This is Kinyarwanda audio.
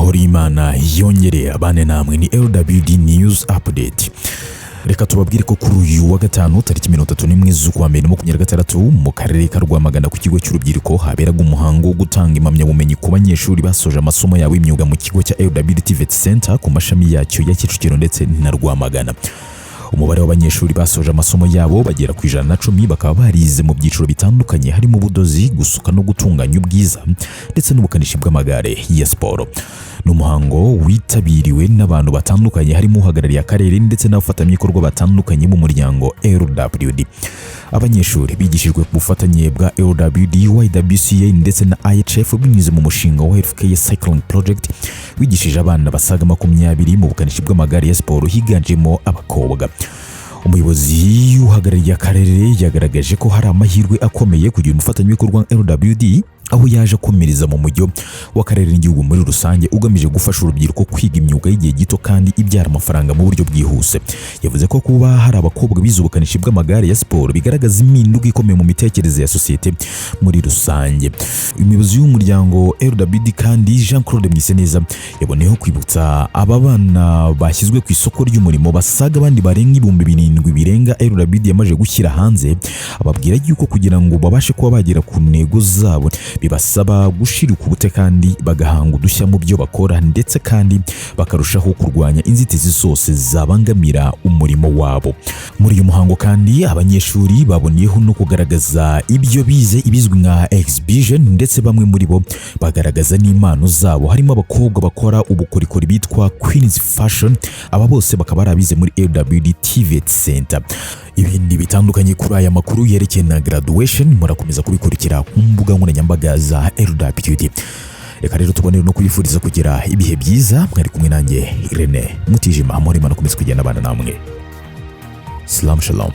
Amahoro y'Imana yongere abane namwe. Ni LWD News Update. Reka tubabwire ko kuri uyu wa gatanu, tariki 31 z'ukwa mbere 26, mu karere ka Rwamagana ku kigo cy'urubyiruko haberaga umuhango wo gutanga impamyabumenyi ku banyeshuri basoje amasomo yabo y'imyuga mu kigo cya LWD TVET Center ku mashami yacyo ya Kicukiro ndetse na Rwamagana. Umubare w'abanyeshuri basoje amasomo yabo bagera ku 110, bakaba barize mu byiciro bitandukanye harimo ubudozi, gusuka no gutunganya ubwiza ndetse n'ubukanishi bw'amagare ya siporo. Ni umuhango witabiriwe n'abantu batandukanye, harimo uhagarariye akarere ndetse n'abafatanyabikorwa batandukanye mu muryango LWD. Abanyeshuri bigishijwe ku bufatanye bwa LWD, YWCA ndetse na IHF binyuze mu mushinga wa Healthcare Cycling Project, wigishije abana basaga 20 mu bukanishi bw'amagare ya siporo, higanjemo abakobwa. Umuyobozi uhagarariye akarere yagaragaje ko hari amahirwe akomeye kugira umufatanyabikorwa LWD, aho yaje akomereza mu mujyo w'akarere n'igihugu muri rusange ugamije gufasha urubyiruko kwiga imyuga y'igihe gito kandi ibyara amafaranga mu buryo bwihuse. Yavuze ko kuba hari abakobwa bize ubukanishi bw'amagare ya siporo bigaragaza impinduka ikomeye mu mitekerereze ya sosiyete muri rusange. Umuyobozi w'umuryango LWD kandi, Jean Claude Mwiseneza, yaboneyeho kwibutsa aba bana bashyizwe ku isoko ry'umurimo basaga abandi barenga 7000 birenga LWD yamaze gushyira hanze, ababwira yuko kugira ngo babashe kuba bagera ku ntego zabo bibasaba gushirika ubute kandi bagahanga udushya mu byo bakora, ndetse kandi bakarushaho kurwanya inzitizi zose zabangamira umurimo wabo. Muri uyu muhango kandi abanyeshuri baboneyeho no kugaragaza ibyo bize, ibizwi nka exhibition, ndetse bamwe muri bo bagaragaza n'impano zabo, harimo abakobwa bakora ubukorikori bitwa Queens Fashion. Aba bose bakaba ari abize muri LWD TVET Center. Ibindi bitandukanye kuri aya makuru yerekeye na graduation murakomeza kubikurikira ku mbuga nkoranyambaga za LWD. Reka rero tubonere no kwifuriza kugira ibihe byiza. Mwari kumwe nanjye Irene Mutijima. Amahoro y'Imana akomeze kugenda abana namwe. Salam shalom.